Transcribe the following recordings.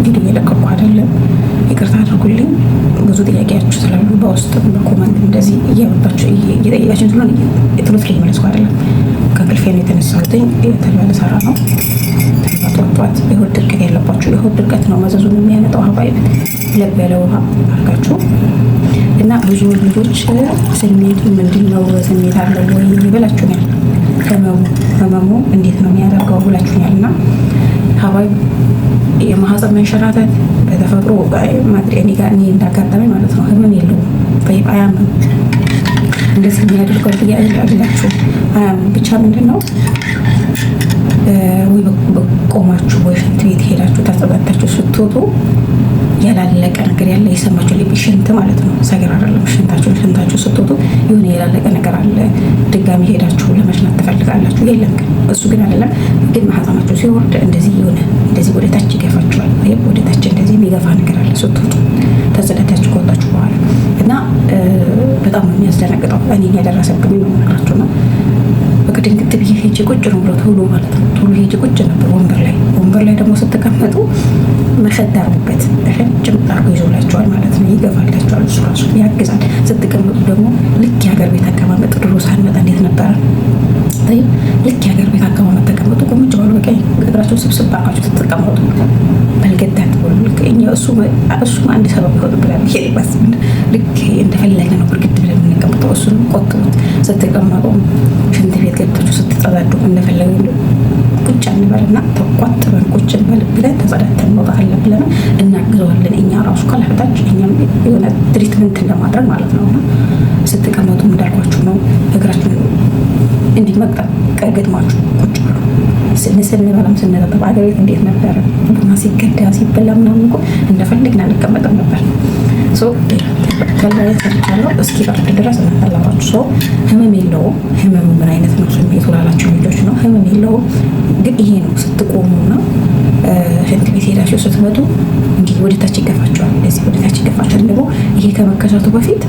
ቪዲዮ እየለቀኩ አይደለም፣ ይቅርታ አድርጉልኝ። ብዙ ጥያቄያችሁ ስላሉ በውስጥ በ comment እንደዚህ እያመጣችሁ እየጠየቃችሁ ስለሆነ ቶሎ ቶሎ እየመለስኩ አይደለም። ከእንቅልፌ ነው የተነሳሁትኝ። ተልባ ልሰራ ነው። ተልባ ጧት ጧት የሆድ ድርቀት ያለባችሁ፣ የሆድ ድርቀት ነው መዘዙን የሚያመጣው። حبايب ለብ ያለ ውሃ አድርጋችሁ እና ብዙ ልጆች ስሜቱ ምንድን ነው፣ ስሜት አለው ወይ ብላችሁኛል። ህመሙ እንዴት ነው የሚያደርገው ብላችሁኛል። እና حبايب የማህፀን መንሸራተት በተፈጥሮ እኔ ጋር እኔ እንዳጋጠመኝ ማለት ነው ህመም የለውም። طيب አያምም። እንደዚህ የሚያደርገው ብዬ አይላችሁ አያምም። ብቻ ምንድን ነው ወይ ቆማችሁ ወይ ሽንት ቤት ሄዳችሁ ተጸዳድታችሁ ስትወጡ ያላለቀ ነገር ያለ የሰማችሁ ልብ ሽንት ማለት ነው። ሰገር አይደለም። ሽንታችሁን ሽንታችሁ ስትወጡ የሆነ ያላለቀ ነገር አለ። ድጋሚ ሄዳችሁ ለመሽናት ትፈልጋላችሁ። የለም ግን እሱ ግን አይደለም። ግን ማህፀናችሁ ሲወርድ እንደዚህ የሆነ እንደዚህ ወደ ታች ይገፋችኋል። ወይም ወደ ታች እንደዚህ የሚገፋ ነገር አለ ስትወጡ ተጸዳድታችሁ ከወጣችሁ በኋላ እና በጣም ነው የሚያስደነግጠው። እኔ ያደረሰብኝ ነው የምነግራችሁ ነው። በቃ ድንግጥ ብዬ ሄጄ ቁጭ ነው ብሎ ቶሎ ማለት ነው። ቶሎ ሄጄ ቁጭ ነበር ወንበር ላይ። ወንበር ላይ ደግሞ ስትቀመጡ مخدة አርጉበት፣ ረጅም አርጎ ይዞላቸዋል ማለት ነው። ይገፋላቸዋል፣ እሱ ራሱ ያግዛል። ስትቀመጡ ደግሞ ልክ የሀገር ቤት አቀማመጥ ድሮ ሳንመጣ እንዴት ነበረ? ልክ የሀገር ቤት አቀማመጥ ተቀመጡ። ቁምጭ ባሉ በቃ እግራቸው ስብስብ አርጋችሁ ስትቀመጡ በልገዳ ትበሉ። ልክ እሱም አንድ ሰበብ ይሆንብናል። ልክ እንደፈለገ ነው ብርግድ ብለን የምንቀመጠው። እሱንም ቆጥቡት። ስትቀመጡ ሽንት ቤት ገብታችሁ ስትጸዳዱ እንደፈለገ ቁጭ አንበልና ተቋጥበን ቁጭ እንበል ብለን ተጸዳድተን መውጣት አለብን። እናግዘዋለን እኛ ራሱ ከላፍታች እኛም የሆነ treatment ለማድረግ ማለት ነው። እና ስትቀመጡ እንዳልኳችሁ ነው። እግራችሁን እንዲህ መቅጠም ገጥማችሁ ቁጭ ብሎ ስንበላም ስንጠጣም አገር ቤት እንዴት ነበረ? ቡና ሲገዳ ሲበላ ምናምን እኮ እንደፈለግን አንቀመጥም ነበር። ተልባ ሰርቻለሁ። እስኪ በርድ ድረስ እናፈላባችሁ። ሰው ህመም የለውም። ህመሙ ምን አይነት ነው ስሜቱ ላላችሁ ልጆች ነው። ህመም የለውም፣ ግን ይሄ ነው ስትቆሙና ሽንት ቤት ሄዳችሁ ስትመጡ እንዲህ ወደታች ይገፋችኋል። እንደዚህ ወደታች ይገፋችኋል። ደግሞ ይሄ ከመከሰቱ በፊት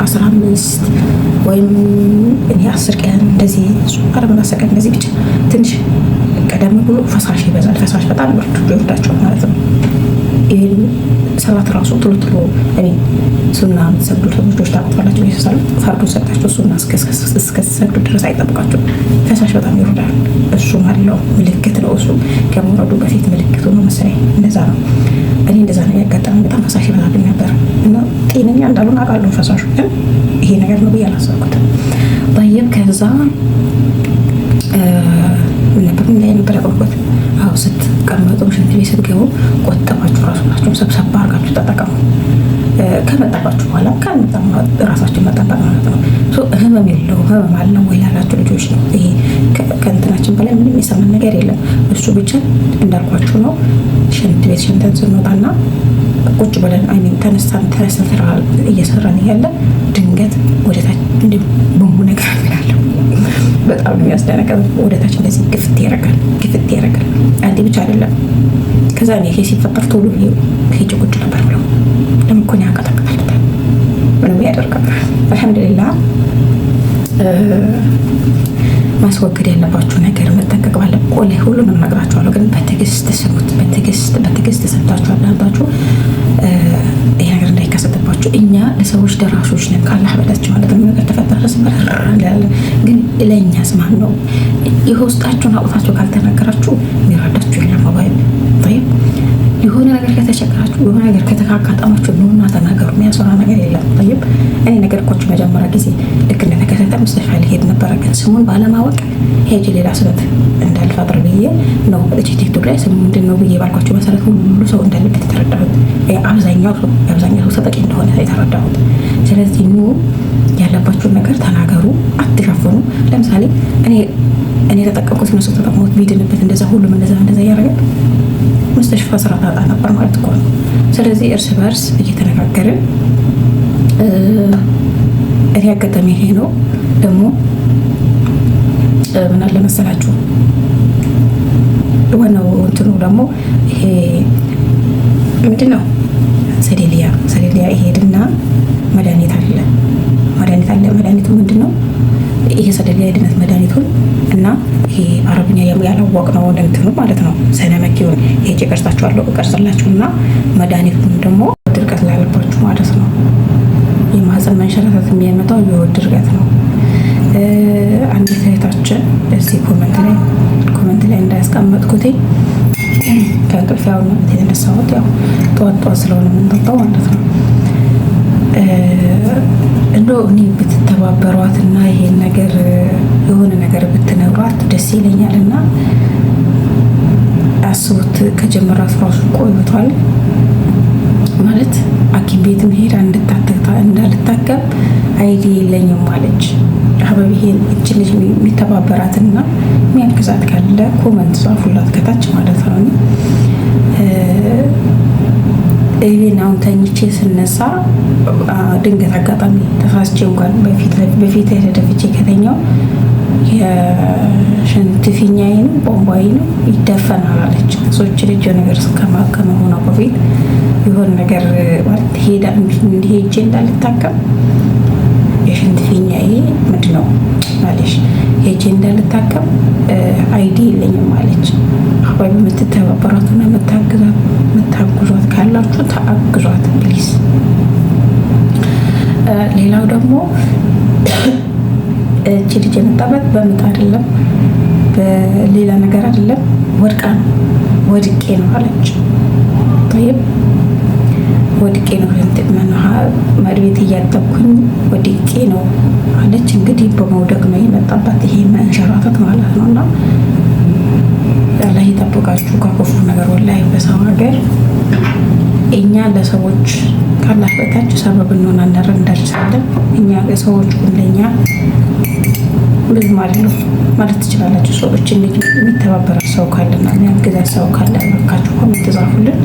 15 ወይም እኔ 10 ቀን እንደዚህ፣ 10 ቀን እንደዚህ ብቻ ትንሽ ቀደም ብሎ ፈሳሽ ይበዛል። ፈሳሽ በጣም ይወርዳቸዋል ማለት ነው። ይህን ሰላት ራሱ ቶሎ ቶሎ እኔ ሱና የምትሰግዱ ልጆች ታውቁታላችሁ። ይሳል ፈርዶ ሰጣችሁ ሱና እስከሰግዱ ድረስ አይጠብቃችሁም። ፈሳሽ በጣም ይወርዳል። እሱም አለው ምልክት ነው። እሱ ከመውረዱ በፊት ምልክቱ ነው መሰለኝ። እንደዛ ነው። እኔ እንደዛ ነው ያጋጠመኝ። በጣም ፈሳሽ ይበዛብኝ ነበር እና ጤነኛ እንዳልሆነ አውቃለሁ። ፈሳሹ ግን ይሄ ነገር ነው ብዬ አላሰብኩትም። طيب ከዛ ምን ነበር ምን ላይ ነበር ያቆምኩት? አዎ ስትቀመጡ ሽንት ቤት ስትገቡ ቆጥባችሁ ራሳችሁን ሰብሰብ አድርጋችሁ ተጠቀሙ። ከመጣባችሁ በኋላ ካልመጣ ራሳችሁን መጠበቅ ማለት ነው። ህመም የለው ህመም አለው ወይ ላላችሁ ልጆች ነው። ይሄ ከእንትናችን በላይ ምንም የሰማን ነገር የለም። እሱ ብቻ እንዳልኳችሁ ነው። ሽንት ቤት ሽንተን ስንወጣና ቁጭ ብለን I mean ተነስተን ተነስተን ስራ እየሰራን እያለ ድንገት ወደታች እንዲህ ቦምቡ ነገር እላለሁ። በጣም የሚያስደነግጥ ወደታች እንደዚህ ግፍት ያደርጋል፣ ግፍት ያደርጋል። አንዴ ብቻ አይደለም። ከዛ እኔ ይሄ ሲፈጠር ቶሎ ሄጄ ቁጭ ነበር ብለው ለምን እኮ ነው ያንቀጠቅጣል። ምንም ያደርጋል። الحمد لله ማስወገድ ያለባችሁ ነገር መጠንቀቅ ባለ ቆላይ ሁሉንም ነግራችኋለሁ፣ ግን በትዕግስት ስሙት። በትዕግስት በትዕግስት ሰምታችሁ አዳምጣችሁ ይሄ ነገር እንዳይከሰትባችሁ። እኛ ለሰዎች ደራሾች ነን፣ ካላህ በታች ማለት ነው። ነገር ተፈጠረ እንላለን፣ ግን ለእኛስ ማን ነው? ይህ ውስጣችሁን አውጥታችሁ ካልተናገራችሁ የሚረዳችሁ የለም። حبايب طيب የሆነ ነገር ከተቸገራችሁ፣ የሆነ ነገር ከተካካጠማችሁ ኑና ተናገሩ። የሚያስፈራ ነገር የለም። طيب እኔ ነገርኳችሁ መጀመሪያ ጊዜ ልክ እንደተከሰተ مستشفى ሊሄድ ነበረ፣ ግን ስሙን ባለማወቅ ሄጅ ሌላ ስበት እንዳልፈጥር ብዬ ነው እቺ ቲክቶክ ላይ ስሙ ምንድን ነው ብዬ ባልኳቸው መሰረት ሁሉ ሰው እንዳለበት የተረዳሁት፣ አብዛኛው ሰው ተጠቂ እንደሆነ የተረዳሁት። ስለዚህ ኑ ያለባችሁን ነገር ተናገሩ፣ አትሸፍኑ። ለምሳሌ እኔ የተጠቀምኩት እነሱ ተጠቅሞት ቢድንበት እንደዛ ሁሉም እንደዛ እንደዛ እያደረገ مستشفى ስራ ታጣ ነበር ማለት እኮ ነው። ስለዚህ እርስ በርስ እየተነጋገርን እኔ አጋጣሚ ይሄ ነው። ደግሞ ምን አለ መሰላችሁ ዋናው እንትኑ ደግሞ ይሄ ምንድን ነው صيدلية صيدلية ይሄድና መድኃኒት አለ መድኃኒት አለ። መድኃኒቱ ምንድን ነው? ይሄ صيدلية የድነት መድኃኒቱን እና ይሄ አረብኛ ያላወቅነውን እንትኑ ማለት ነው ሰነመኪውን ሄጄ ቀርጻችኋለሁ፣ እቀርጽላችሁና መድኃኒቱን ደግሞ ድርቀት ላለባችሁ ማለት ነው። የማህፀን መንሸራተት የሚያመጣው የሆድ ድርቀት ነው። አንዲት እህታችን እዚህ comment ላይ እንዳያስቀመጥኩት ከእንቅልፍ ያው ነው የተነሳሁት። ያው ጠዋት ጠዋት ስለሆነ የምንጠጣው ማለት ነው። እንደው እኔ ብትተባበሯት እና ይሄን ነገር የሆነ ነገር ብትነግሯት ደስ ይለኛል። እና አስቡት ከጀመራት ራሱ ቆይቷል ማለት ሐኪም ቤትም ሄዳ እንዳልታከም ID የለኝም አለች። ሀበብ ይሄን እች ልጅ የሚተባበራትና የሚያግዛት ካለ comment ጻፉላት ከታች ማለት ነው። Even አሁን ተኝቼ ስነሳ ድንገት አጋጣሚ ተሳስቼ እንኳን በፊት ተደፍቼ ከተኛው የሽንት ፊኛዬ ነው ቧንቧዬ ነው ይደፈናል አለች። ሰዎች ልጅ ነገር ከመሆኗ በፊት የሆነ ነገር ማለት ሄዳ ሄጄ እንዳልታከም የሽንት ፊኛዬ ምንድን ነው ማለሽ ሄጄ እንዳልታከም ID የለኝም አለች። አባቢ የምትተባበሯትና የምታግዟት ካላችሁ ተአግዟት please። ሌላው ደግሞ እቺ ልጅ የመጣበት በምጥ አይደለም፣ በሌላ ነገር አይደለም፣ ወድቃ ነው። ወድቄ ነው አለች። طيب ወድቄ ነው፣ መድቤት እያጠብኩኝ ወድቄ ነው አለች። እንግዲህ በመውደቅ ነው የመጣባት ይሄ መንሸራተት ማለት ነው። እና አላህ ይጠብቃችሁ ከክፉ ነገር። ወላሂ በሰው ሀገር እኛ ለሰዎች ካላህ በታች ሰበብ እንሆናለን፣ እንደርሳለን። እኛ ሰዎች ለእኛ ብዙም አይደለም ማለት ትችላላችሁ። ሰዎች የሚተባበረ ሰው ካለና የሚያግዛ ሰው ካለ እባካችሁ comment ጻፉልን።